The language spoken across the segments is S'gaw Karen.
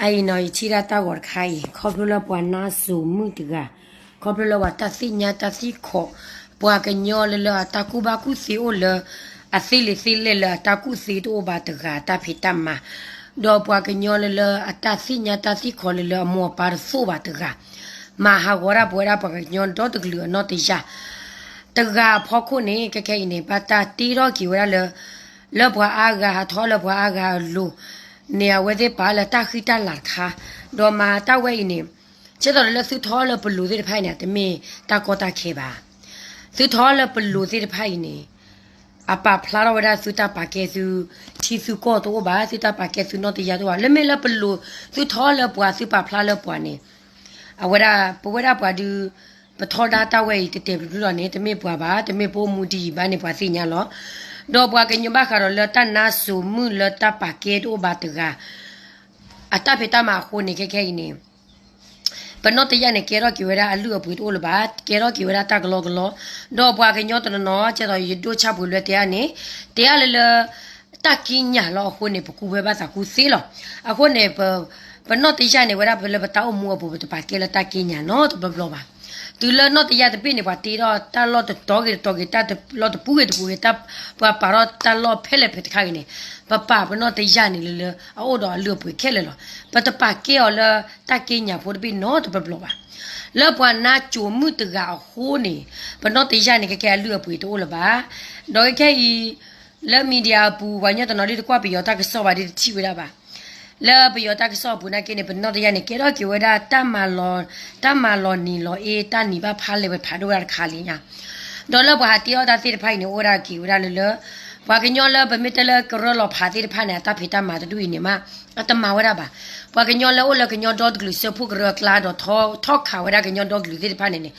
အအံၤနီၤ ယထံၣ်ဒၣ်တၢ်ဂီၤတခါအံၤ ခီဖျိလၢပှၤနါစိၤမုၣ်တဂၤ, ခီဖျိလၢပှၤတၢ်သ့ၣ်ညါတၢ်သံၣ်ခီ, ပှၤကညီလၢလၢအတၢ်ကူၣ်ဘၣ်ကူၣ်သ့အိၣ်လၢ အသ့လံာ်သ့လဲၢ်လၢအတၢ်ကူၣ်သ့တအိၣ်ဘၣ်တဂၤ တၢ်ဖံးတၢ်မၤ, ဒီးပှၤကညီလၢလၢအတၢ်သ့ၣ်ညါတၢ်သံၣ်ခီလၢလၢအမိၢ်အပၢ်တသိၣ်ဘၣ်တဂၤ, မၤဟးဂီၤဒၣ်ပဝဲဒၣ်ပှၤကညီဒီတကလုာ်အနီၢ်တယၢ် တဂၤအဖီခိၣ်န့ၣ် ခဲခဲအံၤန့ၣ် ဘၣ်တၢ်တ့ထီၣ်က့ၤဝဲဒၣ်လၢ လၢပှၤအါဂၤဟးထီၣ်လၢပှၤအါဂၤအလိၤန့ၣ် အဝဲသ့ၣ်ပာ်လၢတၢ်ဃံတၢ်လၤတခါ, ဒီးမၤတၢ်ဝဲအံၤန့ၣ် ကဲသိးလၢသုထီၣ်လၢပလိၤသ့ၣ်တဖၣ်အံၤန့ၣ် တမ့ၢ်တၢ်ကီတၢ်ခဲဘၣ်. သုထီၣ်လၢပလိၤသ့ၣ်တဖၣ်အံၤန့ၣ် အပာ်ဖျါထီၣ်ဝဲဒၣ်သုတၢ်ပာ်ကဲသုထံသုကီၢ်တအိၣ်ဘၣ်, သုတၢ်ပာ်ကဲသုနီၢ်တယၢ်တအိၣ်ဘၣ်. လၢမ့ၢ်လၢပလိၤ သုထီၣ်လၢပှၤ သုပာ်ဖျါလၢပှၤန့ၣ် အဝဲဒၣ် ပဝဲဒၣ်ပှၤဒုး ပထီဒါတၢ်ဝဲအံၤ တတဲာ်ပျုၤပျုၤလီၤန့ၣ် တမ့ၢ်ပှၤဘၣ်, တမ့ၢ်ပအိၣ်မူဒ်အံၤဘၣ်န့ၣ် ပှၤသ့ၣ်ညါလီၤ. ဒီးပှၤကညီဘၣ်ဃးဒီးလၢတၢ်နါစိၤမုၣ်လၢတၢ်ပာ်ကဲတအိၣ်ဘၣ်တဂၤ အတၢ်ဖံးတၢ်မၤအဃိန့ၣ် ခဲခဲအံၤန့ၣ် ပနီၢ်တယၢ်န့ၣ် ကဲထီၣ်က့ၤဝဲဒၣ်အလုၢ်အပှ့ၤတအိၣ်လၢၤဘၣ်, ကဲထီၣ်က့ၤဝဲဒၣ်တၢ်ကလီကလီ, ဒီးပှၤကညီတနီၤနီၤ ကဲသိးယဒိၣ်ဆၣ်ပှ့ၤလွဲတဲအါန့ၣ် တဲအါလၢလၢ တၢ်က့ညၣ်လီၤအဃိန့ၣ် ပကူဝဲဘၣ်သးကူသ့လီၤ. အဃိန့ၣ် ပနီၢ်တယၢ်န့ၣ် ဝဲဒၣ်ပလၢပတၢ်အိၣ်မူအပူၤ ပတပာ်ကဲလၢတၢ်က့ညၣ်နီတဘျီဘျီဘၣ်. တုၤလၢနီၢ်တယၢ်တဘ့ၣ်န့ၣ် ပှၤတ့ထီၣ်တၢ်လီၢ်တတီၤဂ့ၤတတီၤဂ့ၤ, တၢ်လီၢ်တပူၤဂ့ၤတပူၤဂ့ၤ, တၢ်ပှၤပာ်ထီၣ်တၢ်လီၢ်ဖဲလဲၣ်ဖဲတခါဂ့ၤန့ၣ် ပပာ်ပနီၢ်တယၢ်န့ၣ်လၢလၢအအိၣ်ဒီးအလုၢ်အပှ့ၤခဲလၢာ်လီၤ. ပတပာ်ကဲအီၤလၢတၢ်က့ညၣ်ဖိတဘ့ၣ်နီတဘျီဘျီဘၣ်. လၢပှၤနါစိၤမုၣ်တဂၤအဃိန့ၣ် ပနီၢ်တယၢ်န့ၣ် ခဲခဲအလုၢ်အပှ့ၤတအိၣ်လၢၤဘၣ်. ဒီးခဲခဲအံၤ လၢ media အပူၤ ပှၤကညီတနီၤဒ်တကွၢ်ပယီၤတၢ်ကစီၣ်ဘၣ် ဒ်တထံၣ်ဝဲဒၣ်ဘၣ်. လၢပယီၤတၢ်ကစီၣ်အပူၤနာ်က့န့ၣ် ပနီၢ်တယၢ်န့ၣ် ကဲထီၣ်က့ၤဝဲဒၣ် တၢ်မၤလီၤနံၤလီၤအ့ တၢ်နံၤဘၣ်ဖးလဲၢ်ဝဲဖးဒိၣ်ဝဲဒၣ်တခါလံညါ. ဒီးလၢပှၤဟးတ့အီၣ်တၢ်သ့ၣ်တဖၣ်အံၤန့ၣ် အိၣ်ဝဲဒၣ်က့ၤဝဲဒၣ်လၢလၢ ပှၤကညီလၢပမ့ၢ်တဲလၢကရၢလီၤဖးသ့ၣ်တဖၣ်န့ၣ် အတၢ်ဖံးတၢ်မၤတဒူၣ်အံၤန့ၣ်မး အတမၤဝဲဒၣ်ဘၣ်. ပှၤကညီလၢအိၣ်လၢကညီဒီတကလုာ်စၢဖှိၣ်ကရၢအကျါဒီး ထီၣ်ခးဝဲဒၣ်ကညီဒီကလုာ်သ့ၣ်တဖၣ်န့ၣ်န့ၣ်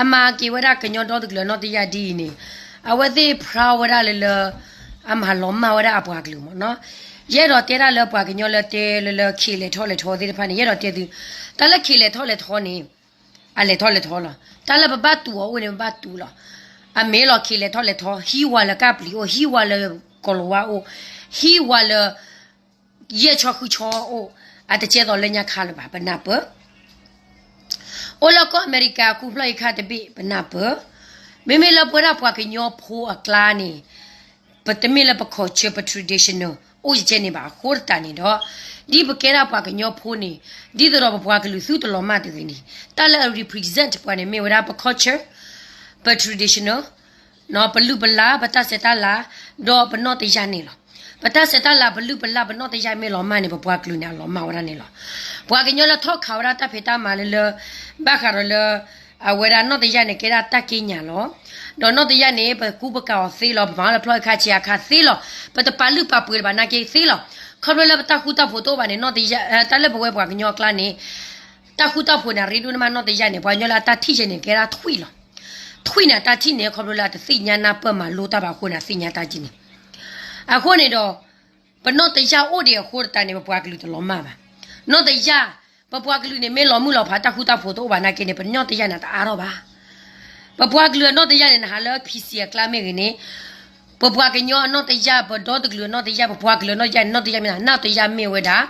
အမၤက့ၤဝဲဒၣ်ကညီဒီတကလုာ်အနီၢ်တယၢ်ဒ်အံၤန့ၣ် အဝဲသ့ၣ်ဖျါဝဲဒၣ်လၢလၢ အမၤလီၤမၢ်ဝဲဒၣ်အပှၤကလုာ်မ့ၢ်နီၤ. ယအဲၣ်ဒိးတဲဒၣ်လၢပှၤကညီလၢတဲလၢလၢ ခ့လဲၤထီၣ်လဲၤထီသ့ၣ်တဖၣ်န့ၣ် ယအဲၣ်ဒိးတဲသု တၢ်လၢခ့လဲၤထီၣ်လဲၤထီန့ၣ် အလဲၤထီၣ်လဲၤထီလီၤ. တၢ်လၢပဘၣ်တူၢ်အီၤအိၣ်န့ၣ် ပဘၣ်တူၢ်လီၤ. အမ့ၢ်လီၤခ့လဲၤထီၣ်လဲၤထီ ဟံးဝၤလၢကၢ်ပျံၤအိၣ်, ဟံးဝၤလၢကီၤလၤဝါအိၣ်, ဟံးဝၤလၢ ယဲၢ်ဆီဃုဆီအိၣ်, အတကဲသိးလၢညါခါလၢၤဘၣ် ပနၢ်ပၢၢ်. အိၣ်လၢကီၢ်အမဲရကၤ ကူဖျီၣ်အံၤခါတဘ့ၣ် ပနၢ်ပၢၢ်. မ့မ့ၢ်လၢပဝဲဒၣ်ပှၤကညီဖိအကျါန့ၣ် ပတမ့ၢ်လၢပ culture ပ traditional အိၣ်ယကဲန့ၣ်ဘၣ်အဃိသတးန့ၣ်ဒီး ဒ်ပကဲဒၣ်ပှၤကညီဖိန့ၣ် ဒ်သိးဒီးပပှၤကလုာ်သုတလီၤမၢ်တဂ့ၤန့ၣ် တၢ်လၢအ represent ပှၤန့ၣ် မ့ၢ်ဝဲဒၣ်ပ culture, ပ traditional, ပလုၢ်ပလၢ် ပတၢ်ဆဲးတၢ်လၤ ဒီးပနီၢ်တယၢ်န့ၣ်လီၤ. ပတၢ်ဆဲးတၢ်လၤ ပလုၢ်ပလၢ် ပနီၢ်တယၢ်မ့ၢ်လီၤမၢ်န့ၣ် ပပှၤကလုာ်န့ၣ် အလီၤမၢ်ဝဲဒၣ်န့ၣ်လီၤ. ပှၤကညီလၢထီၣ်ခးဝဲဒၣ်တၢ်ဖံးတၢ်မၤလၢလၢ ဘၣ်ဃးဒီးလၢ အဝဲဒၣ်နီၢ်တယၢ်န့ၣ် ကဲဒၣ်တၢ်က့ညၣ်လီၤ. ဒီးနီၢ်တယၢ်န့ၣ် ပကူပကၤအီၤသ့လီၤ, ပမၤလၢဖျီၣ်အခါဆံးအခါသ့လီၤ. ပတပာ်လုၢ်ပာ်ပှ့ၤဘၣ်နာ်က့သ့လီၤ. ခီဖျိလၢပတၢ်ဃူတၢ်ဖိးတအိၣ်ဘၣ်န့ၣ် နီၢ်တယၢ် တၢ်လၢပဝဲပှၤကညီအကျါန့ၣ် တၢ်ဃူတၢ်ဖိးန့ၣ် အရ့ဒိၣ်န့ၢ်မးနီၢ်တယၢ်န့ၣ် ပှၤကညီလၢအတၢ်ထံၣ်ယဲန့ၣ် ကဲဒၣ်ထွံၣ်လီၤ. ထွံၣ်န့ၣ် အတၢ်ထံၣ်န့ၣ် ခီဖျိလၢအတသ့ၣ်ညါနၢ်ပၢၢ်မၤလိတၢ်ဘၣ်အဃိန့ၣ် အသ့ၣ်ညါတၢ်က့န့ၣ်. အဃိန့ၣ်ဒီး ပနီၢ်တယၢ်အိၣ်ဒံးအဃိသတးန့ၣ် ပပှၤကလုာ်တလီၤမၢ်ဘၣ်. နီၢ်တယၢ် ပပှၤကလုာ်န့ၣ် မ့ၢ်လီၤမုၢ်လီၤဖး တၢ်ဃူတၢ်ဖိးတအိၣ်ဘၣ်နာ်က့န့ၣ် ပနီၢ်တယၢ်န့ၣ် တအါထီၣ်ဘၣ်. ပပှၤကလုာ်အနီၢ်တယၢ်န့ၣ် နဟးလၢ P C အကျါမ့ၢ်ဂ့ၤန့ၣ် ပပှၤကညီအနီၢ်တယၢ် ပဒီတကလုာ်အနီၢ်တယၢ် ပပှၤကလုာ်အနီၢ်တယၢ်န့ၣ် နီၢ်တယၢ်မ့ၢ်နီၤ နီၢ်တယၢ်မ့ၢ်ဝဲဒၣ်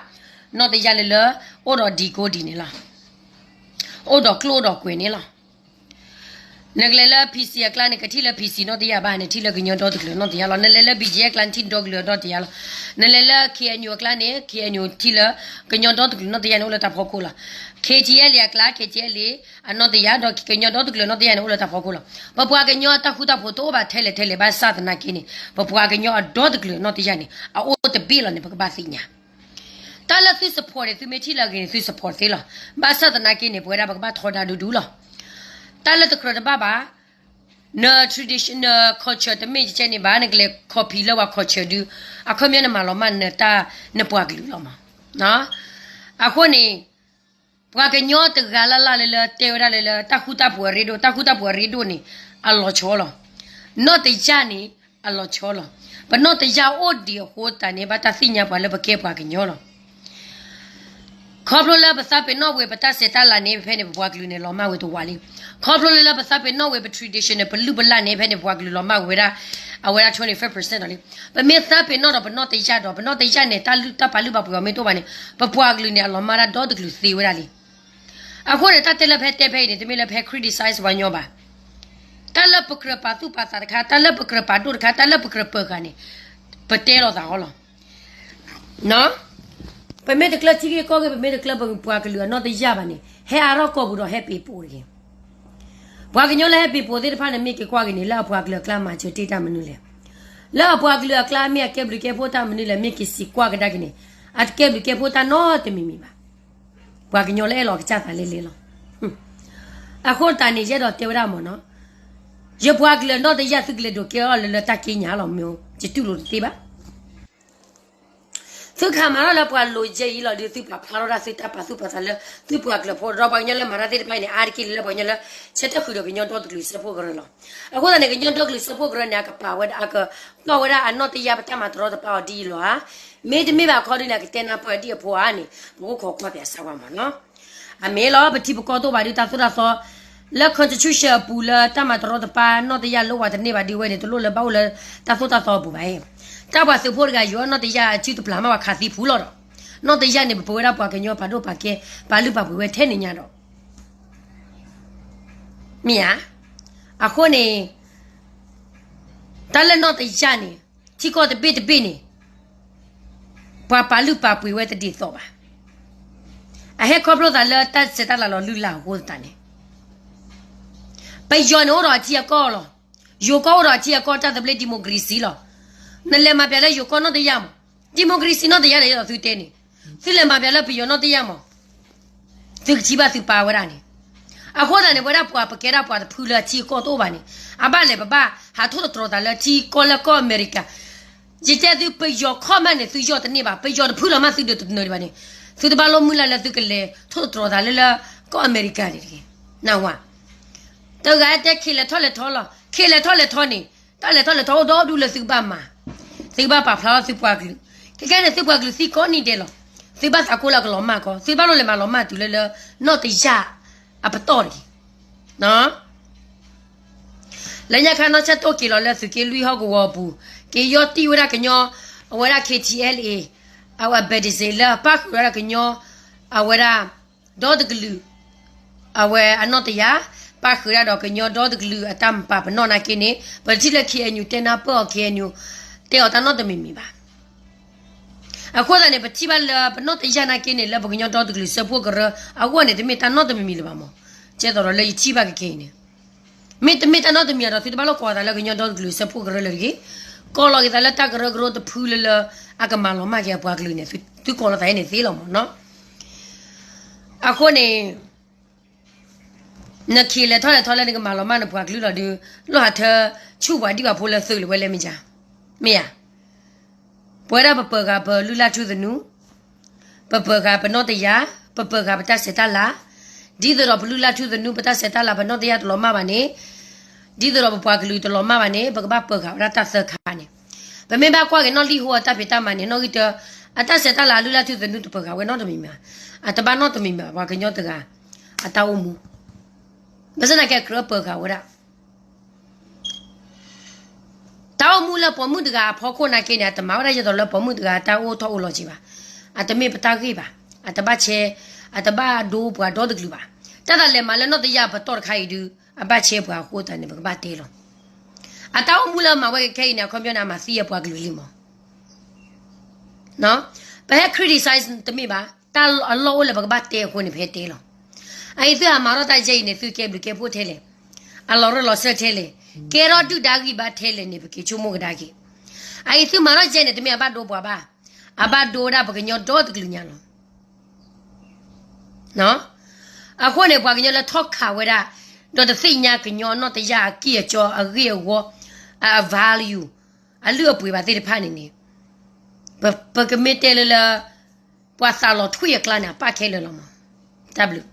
နီၢ်တယၢ်လၢလၢ အိၣ်ဒီးဒံကိဒံန့ၣ်လီၤ. အိၣ်ဒီးကျိၣ်အိၣ်ဒီးကွဲၤန့ၣ်လီၤ. နကလဲၤလၢ P C အကျါန့ၣ် ကထံၣ်လၢ P C နီၢ်တယၢ်ဘၣ်န့ၣ် ထံၣ်လၢကညီဒီတကလုာ်နီၢ်တယၢ်လီၤ. နလဲၤလၢ B G F အကျါန့ၣ် ထံၣ်ဒီကလုာ်အနီၢ်တယၢ်လီၤ. နလဲၤလၢ K N U အကျါန့ၣ် K N U ထံၣ်လၢကညီဒီတကလုာ်နီၢ်တယၢ်န့ၣ် အိၣ်လၢတၢ်ဖီခိၣ်လီၤ. K T L အကျါ K T L အနီၢ်တယၢ် ဒီးကညီဒီတကလုာ်နီၢ်တယၢ်န့ၣ် အိၣ်လၢတၢ်ဖီခိၣ်လီၤ. ပပှၤကညီအတၢ်ဃူတၢ်ဖိးတအိၣ်ဘၣ်ထဲလဲၣ်ထဲလဲၣ် ဘၣ်ဆၣ်သနာ်က့န့ၣ် ပပှၤကညီအဒီတကလုာ်နီၢ်တယၢ်န့ၣ် အအိၣ်တဘ့ၣ်လီၤန့ၣ် ပကဘၣ်သ့ၣ်ညါ တၢ်လၢသု support န့ၣ် သုမ့ၢ်ထံၣ်လၢအဂ့ၤန့ၣ် သု support သ့လီၤ. ဘၣ်ဆၣ်သနာ်က့န့ၣ် ပဝဲဒၣ်ပကဘၣ်ထီဒါဒူဒူလီၤ. တၢ်လၢတကြၢးတဘၣ်ဘၣ်, န traditional culture တမ့ၢ်ကဲန့ၣ်ဘၣ် နကလဲၤ copy လၢပှၤ culture ဒုး အခီပညီနမၤလီၤမၢ်နတၢ်နပှၤကလုာ်လီၤမး. အဃိန့ၣ် ပှၤကညီတဂၤလၢ်လၢ်လၢလၢ တဲဝဲဒၣ်လၢလၢ တၢ်ဃူတၢ်ဖိးအရ့ဒိၣ် တၢ်ဃူတၢ်ဖိးအရ့ဒိၣ်န့ၣ် အလီၤဆီလီၤ. နီၢ်တယၢ်န့ၣ် အလီၤဆီလီၤ. ပနီၢ်တယၢ်အိၣ်ဒံးအဃိသတးန့ၣ် ဘၣ်တၢ်သ့ၣ်ညါပှၤလၢပကဲပှၤကညီလီၤ. ခီဖျိလၢပသးပ့ၤနီၣ်ဝဲပတၢ်ဆဲးတၢ်လၤန့ၣ် ဖဲန့ၣ် ပပှၤကလုာ်န့ၣ် လီၤမၢ်ဝဲတဝးလံ. ခီဖျိလၢလၢပသးပ့ၤနီၣ်ဝဲပ tradition န့ၣ် ပလုၢ်ပလၢ်န့ၣ် ဖဲန့ၣ် ပပှၤကလုာ်လီၤမၢ်ဝဲဒၣ် အဝဲဒၣ် twenty-five percent ဒီးလံ. ပမ့ၢ်သးပ့ၤနီၣ်ဒီးပနီၢ်တယၢ်ဒီး ပနီၢ်တယၢ်န့ၣ် တၢ်လုၢ်တၢ်ပာ်လုၢ်ပာ်ပှ့ၤအီၤမ့ၢ်တအိၣ်ဘၣ်န့ၣ် ပပှၤကလုာ်န့ၣ် အလီၤမၢ်ဒၣ်ဒီတကလုာ်သ့ဝဲဒၣ်လံ. အဃိန့ၣ် တၢ်တဲလၢဖဲတဲဖဲအံၤန့ၣ် တမ့ၢ်လၢဖဲ criticize ပှၤကညီဘၣ်. တၢ်လၢပကြၢးပာ်သူၣ်ပာ်သးတခါ, တၢ်လၢပကြၢးပာ်ဒိၣ်တခါ, တၢ်လၢပကြၢးပၢၤဃာ်န့ၣ် ပတဲလိာ်သးအီၤလီၤ. ပမ့ၢ်တကျၢၤထံဂ့ၢ်ကီၢ်ဂ့ၢ်, ပမ့ၢ်တကျၢၤပပှၤကလုာ်အနီၢ်တယၢ်ဘၣ်န့ၣ် ဟဲအါထီၣ်ကီၢ်ပူၤဒီးဟဲပ့ၤပိာ်တဂ့ၤ. ပှၤကညီလၢဟဲပ့ၤပိာ်သ့ၣ်တဖၣ်န့ၣ် မ့ၢ်က့ၤကွၢ်က့ၤန့ၣ် လၢအပှၤကလုာ်အကျါမၤစၢၤတ့ၢ်တၢ်မနုၤလဲၣ်. လၢအပှၤကလုာ်အကျါမ့ၢ်အကဲဘျုးကဲဖှိၣ်တၢ်မနုၤလဲၣ်, မ့ၢ်က့ၤစံးကွၢ်ကဒါက့ၤန့ၣ် အကဲဘျုးကဲဖှိၣ်တၢ်နီတမံၤမံၤဘၣ်. ပှၤကညီလၢအဲၣ်လီၤကစၢ်သးလဲလဲလီၤ. အဃိသတးန့ၣ် ယအဲၣ်ဒိးတဲဝဲဒၣ်မ့ၢ်နီၤ, ယပှၤကလုာ်နီၢ်တယၢ် သုကလဲၤဒိးကဲအီၤလၢလၢတၢ်က့ညါလီၤမ့ၢ်, ယတူၢ်လိာ်တသ့ဘၣ်. သုခးမၤထီၣ်လၢပှၤလိၤယဲၢ်အံၤလီၤဒီး သုပာ်ဖျါထီၣ်ဒၣ်သုတၢ်ပာ်သူၣ်ပာ်သးလၢ သုပှၤကလုာ်ဖိဒီး ပှၤကညီလၢမၤတၢ်သ့ၣ်တဖၣ်အံၤန့ၣ် အါတက့ၢ်လၢပှၤကညီလၢ ဆၢထၢၣ်ဃုာ်ဒီးကညီဒီတကလုာ်စၢဖှိၣ်ကရၢလီၤ. အဃိသတးန့ၣ် ကညီဒီကလုာ်စၢဖှိၣ်ကရၢန့ၣ် အကပာ်ဝဲဒၣ် အကတီၢ်ဝဲဒၣ်အနီၢ်တယၢ်ပတၢ်မၤတရီတပါအီၤဒ်အံၤလီၤဧါ. မ့တမ့ၢ်ဘၣ်ခီဒုးန့ၣ် အကတဲနၢ်ပၢၢ်ဒံၣ်အဖိဧါန့ၣ် ပကခိးကွၢ်ပၠးစၢ်ဝဲမ့ၢ်နီၤ. အမ့ၢ်လီၤ ပထံပကီၢ်တအိၣ်ဘၣ်ဒုးတၢ်သိၣ်တၢ်သီ လၢ constitution အပူၤလၢတၢ်မၤတရီတပါနီၢ်တယၢ်လိၣ်ဝဲတန့ၢ်ဘၣ်ဒုးဝဲန့ၣ် တလိၣ်လၢဘၣ်အိၣ်လၢတၢ်သိၣ်တၢ်သီအပူၤဘၣ်အံၤ. တၢ်ပှၤသုးဖိတဂၤယိၤအနီၢ်တယၢ်အစုတပျၢ်မး ပှၤခးသံဖုလီၤဒီး နီၢ်တယၢ်န့ၣ် ပပဝဲဒၣ်ပှၤကညီပာ်ဒိၣ်ပာ်ကဲ ပာ်လုၢ်ပာ်ပှ့ၤဝဲထဲန့ၣ်ညါဒီး မ့ၢ်ဧါ. အဃိန့ၣ် တၢ်လၢနီၢ်တယၢ်န့ၣ် ထံကီၢ်တဘ့ၣ်တဘ့ၣ်န့ၣ် ပှၤပာ်လုၢ်ပာ်ပှ့ၤဝဲတဒ်သိးဘၣ်. အဟဲခီဖျိသးလၢတၢ်စဲးတၢ်လၤလီၤလုၢ်လၢ်အဃိသတးန့ၣ် ပယီၤန့ၣ်အိၣ်ဒီးအထံအကီၢ်လီၤ. ယိၤကီၢ်အိၣ်ဒီးအထံအကီၢ် တၢ်သဘျ့ democracy လီၤ. နလဲၤမၤပၠးလၢယိၤကီၢ်နီၢ်တယၢ်မး democracy နီၢ်တယၢ်န့ၣ် ယဲသိးသုတဲန့ၣ် သုလဲၤမၤပၠးလၢပယီၤနီၢ်တယၢ်မး သုကထံၣ်ဘၣ်သုပၢ်ဝဲဒၣ်န့ၣ်. အဃိသတးန့ၣ် ပဝဲဒၣ်ပှၤပကဲဒၣ်ပှၤတဖုလၢအထံအကီၢ်တအိၣ်ဘၣ်န့ၣ် အဘၣ်လဲၤပဘၣ်ဟးထိၣ်သတြီၤသးလၢထံကီၢ်လၢကီၢ်အမဲရကၤ. ယတဲသုပယီၤခီၣ်မးန့ၣ် သုယီၢ်တန့ၢ်ဘၣ်, ပယီၤတဖုလီၤမးသုဒုးတနၢၤဒံးဘၣ်န့ၣ် သုတဘၣ်လိၣ်မုၢ်လၢ်လၢသုကလဲၤထိၣ်သတြီၤသးလၢလၢကီၢ်အမဲရကၤန့ၣ်တဂ့ၤ. နၢ်ဟူဧါ. တဂၤတဲခ့လဲၤထီၣ်လဲၤထီလီၤ. ခ့လဲၤထီၣ်လဲၤထီန့ၣ် တၢ်လဲၤထီၣ်လဲၤထီအိၣ်ဒီဒူၣ်လၢသုကဘၣ်မၤ, သုကဘၣ်ပာ်ဖျါထီၣ်သုပှၤကလုာ်. ခဲကဲန့ၣ် သုပှၤကလုာ်သံကိးနံၤဒဲးလီၤ. သုဘၣ်သးကိးလၢအကလီၤမၢ်ကီ, သုဘၣ်လိၣ်လဲၤမၤလီၤမၢ်တုၤလၢလၢ နီၢ်တယၢ်အပတီၢ်တဂ့ၤ. လၢညါခါနီၢ်ဆၢတိၢ်က့ၤလီၤလၢသုးက့လွံၢ်ဟီၣ်ကဝီၤအပူၤ, က့ၤယီၢ်တံၢ်ဝဲဒၣ်ကညီ အဝဲဒၣ် ခ့ထံအဲလ်အ့, အဝဲ ဘဲဒစ့း လၢအပၣ်ဃုာ်ဝဲဒၣ်ကညီ အဝဲဒၣ် ဒီတကလုာ် အဝဲအနီၢ်တယၢ်, ပၣ်ဃုာ်ဒၣ်ဒီးကညီဒီတကလုာ်အတၢ်ပာ်ပနီၣ်နာ်က့န့ၣ် ပထံၣ်လၢ ခ့အဲၣ်ယူၣ် တဲနၢ်ပၢၢ်အီၤ ခ့အဲၣ်ယူၣ် တဲအီၤတၢ်နီတမံၤမံၤဘၣ်. အဃိသတးန့ၣ် ပထံၣ်ဘၣ်လၢပနီၢ်တယၢ်နာ်က့န့ၣ် လၢပကညီဒီတကလုာ်စၢဖှိၣ်ကရၢအဂီၢ်န့ၣ် တမ့ၢ်တၢ်နီတမံၤမံၤလၢၤဘၣ်မး. ကဲသိးဒီးလၢယထံၣ်ဘၣ်ကခဲအံၤန့ၣ် မ့တမ့ၢ်တၢ်နီတမံၤဒီး သုတဘၣ်လိၣ်ကိးသးလၢကညီဒီတကလုာ်စၢဖှိၣ်ကရၢလၢၤတဂ့ၤ. ကိးလီၤက့ၤသးလၢတၢ်ကရၢကရိတဖုလၢလၢ အကမၤလီၤမၢ်က့ၤအပှၤကလုာ်န့ၣ် သုကိးလီၤသးန့ၣ်သ့လီၤမးနီၤ. အဃိန့ၣ် နခ့လဲၤထီၣ်လဲၤထီလၢနကမၤလီၤမၢ်နပှၤကလုာ်လီၤဒီး လိၣ်ဟးထၢဆူၣ်ပှၤဒံၣ်ပှၤဖိလၢသုးလၢၤဝဲလဲၣ်မ့ၢ်ဧါ. မ့ၢ်ဧါ. ပဝဲဒၣ်ပပၢၤဃာ်ပလုၢ်လၢ်ထူသနူ, ပပၢၤဃာ်ပနီၢ်တယၢ်, ပပၢၤဃာ်ပတၢ်ဆဲးတၢ်လၤ, ဒ်သိးဒီးပလုၢ်လၢ်ထူသနူ ပတၢ်ဆဲးတၢ်လၤ ပနီၢ်တယၢ်တလီၤမၢ်ဘၣ်န့ၣ်, ဒ်သိးဒီးပပှၤကလုာ်တလီၤမၢ်ဘၣ်န့ၣ် ပကဘၣ်ပၢၤဃာ်ဝဲဒၣ်တၢ်သၢခါန့ၣ်. ပမ့ၢ်ဘၣ်ကွၢ်က့ၤနီၣ်လံၢ်ဟိအတၢ်ဖံးတၢ်မၤန့ၣ် နီၣ်ဂံၢ်တၢ အတၢ်ဆဲးတၢ်လၤအလုၢ်လၢ်ထူသနူတပၢၤဃာ်ဝဲနီတမံၤမံၤဘၣ်. အတဘၣ်နီတမံၤမံၤဘၣ် ပှၤကညီတဂၤ အတၢ်အိၣ်မူ ဘၣ်ဆၣ်သနာ်က့အကြၢးပၢၤဃာ်ဝဲဒၣ် တၢ်အိၣ်မူလၢပိာ်မုၣ်တဂၤအဖီခိၣ်နာ်က့န့ၣ် အတမၤဝဲဒၣ်ဒ်သိးလၢပိာ်မုၣ်တဂၤအတၢ်အိၣ်ထီၣ်အိၣ်လီၤက့ၤဘၣ်. အတမ့ၢ်ပတၢ်ဂ့ၢ်ဘၣ်. အတဘၣ်ဆဲး, အတဘၣ်ဒိပှၤဒီတကလုာ်ဘၣ်. တၢ်သးလဲၤမၤလၢနီၣ်တယၢ်ပတီၢ်တခါအံၤဒုး အဘၣ်ဆဲးပှၤအဃိသတးန့ၣ် ပကဘၣ်တဲလီၤ. အတၢ်အိၣ်မူလၢမၤဝဲကခဲအံၤန့ၣ် အခီပညီန့ၣ် အမၤသံအပှၤကလုာ်လံမး ပဟဲ criticize တမ့ၢ်ဘၣ်, တၢ်အလီၢ်အိၣ်လၢပကဘၣ်တဲအဃိန့ၣ် ပဟဲတဲလီၤ. အအံၤသုဟးမၤထီၣ်တၢ်ယဲအံၤန့ၣ် သုကဲဘျုးကဲဖှိၣ်ထဲလဲၣ်, အလီၤရၢၢ်လီၤစၢၢ်ထဲလဲၣ်, ကဲထီၣ်ဒုၣ်ဒါဂံၢ်ဘါထဲလဲၣ်န့ၣ် ပက့ၤဆိကမိၣ်ကဒါက့ၤ. အအံၤသုမၤထီၣ်ယဲန့ၣ် တမ့ၢ်အဘၣ်ဒိပှၤဘၣ်, အဘၣ်ဒိဝဲဒၣ်ပကညီဒီတကလုာ်ညါလီၤ. အဃိန့ၣ် ပှၤကညီလၢထီၣ်ခးဝဲဒၣ် ဒီးတသ့ၣ်ညါကညီနီၣ်တယၢ်အကံၢ်အစီအဂ့ၢ်အဝီ, အ value, အလုၢ်အပှ့ၤဘၣ်သ့ၣ်တဖၣ်န့ၣ်န့ၣ်, ပကမ့ၢ်တဲလၢလၢ ပှၤသးလီၤထွံၣ်အကျါန့ၣ် အပၣ်ခဲလၢာ်လီၤမး. တၢ်ဘျုး.